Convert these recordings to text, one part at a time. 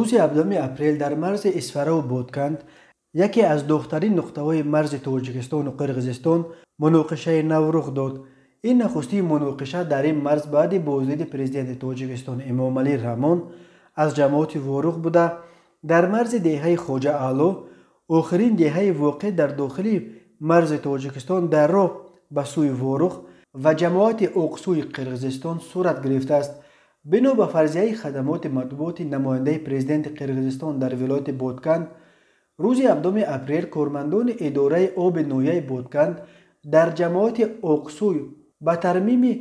Рӯзи 7 апрел дар марзи Исфараву Ботканд, яке аз доғтарин нуқтаҳои марзи Тоҷикистону Қирғизистон, муноқишаи нав рух дод. Ин нахустин муноқиша дар ин марз баъди боздиди президенти Тоҷикистон Эмомалӣ Раҳмон аз ҷамоати Ворух буда, дар марзи деҳаи Хоҷа Аъло, охирин деҳаи воқеъ дар дохили марзи Тоҷикистон дар роҳ ба сӯи Ворух ва ҷамоати Оқсӯи Қирғизистон сурат гирифтааст. Бино ба фарзияи хадамоти матбуоти намояндаи президенти Қирғизистон дар вилояти Ботканд, рӯзи 7 апрел кормандони идораи оби ноҳияи Ботканд дар ҷамоати Оқсӯй ба тармими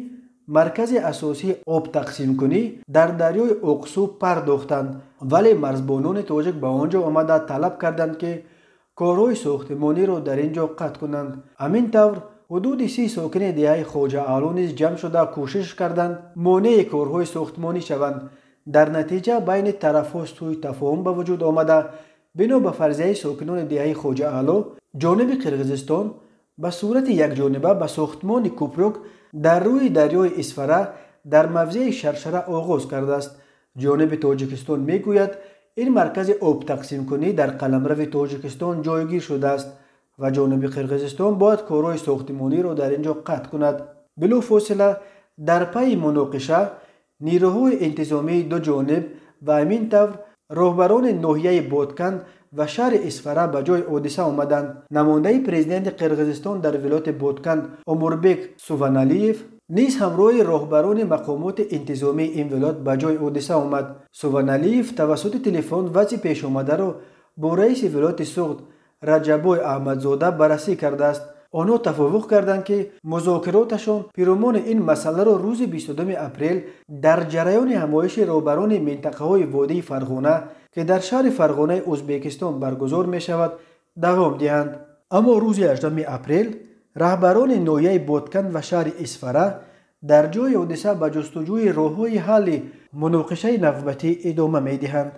маркази асосии обтақсимкунӣ дар дарёи Оқсӯ пардохтанд, вале марзбонони тоҷик ба он ҷо омада талаб карданд, ки корҳои сохтмониро дар ин ҷо қатъ кунанд. Ҳамин тавр, ҳудуди 30 сокини деҳаи Хоҷа Аъло низ ҷамъ шуда кӯшиш карданд монеи корҳои сохтмонӣ шаванд. Дар натиҷа байни тарафҳо сӯи тафоҳум ба вуҷуд омада, бино ба фарзияи сокинони деҳаи Хоҷа Аъло, ҷониби Қирғизистон ба сурати якҷониба ба сохтмони кӯпрук дар рӯи дарёи Исфара дар мавзеи Шаршара оғоз кардааст. Ҷониби Тоҷикистон мегӯяд, ин маркази обтақсимкунӣ дар қаламрави Тоҷикистон ҷойгир шудааст ва ҷониби Қирғизистон бояд корҳои сохтмониро дар ин ҷо қатъ кунад. Билофосила дар пайи муноқиша нерӯҳои интизомии ду ҷониб ва ҳамин тавр роҳбарони ноҳияи Ботканд ва шаҳри Исфара ба ҷои ҳодиса омаданд. Намояндаи президенти Қирғизистон дар вилояти Ботканд Омурбек Суваналиев низ ҳамроҳи роҳбарони мақомоти интизомии ин вилоят ба ҷои ҳодиса омад. Суваналиев тавассути телефон вазъи пешомадаро бо раиси вилояти Суғд Раҷаббой Аҳмадзода баррасӣ кардааст. Онҳо тафовуқ карданд, ки музокироташон пиромони ин масъаларо рӯзи 22 апрел дар ҷараёни ҳамоиши роҳбарони минтақаҳои водии Фарғона, ки дар шаҳри Фарғонаи Ӯзбекистон баргузор мешавад, давом диҳанд. Аммо рӯзи 8 апрел раҳбарони ноҳияи Ботканд ва шаҳри Исфара дар ҷои ҳодиса ба ҷустуҷӯи роҳҳои ҳалли муноқишаи навбатӣ идома медиҳанд.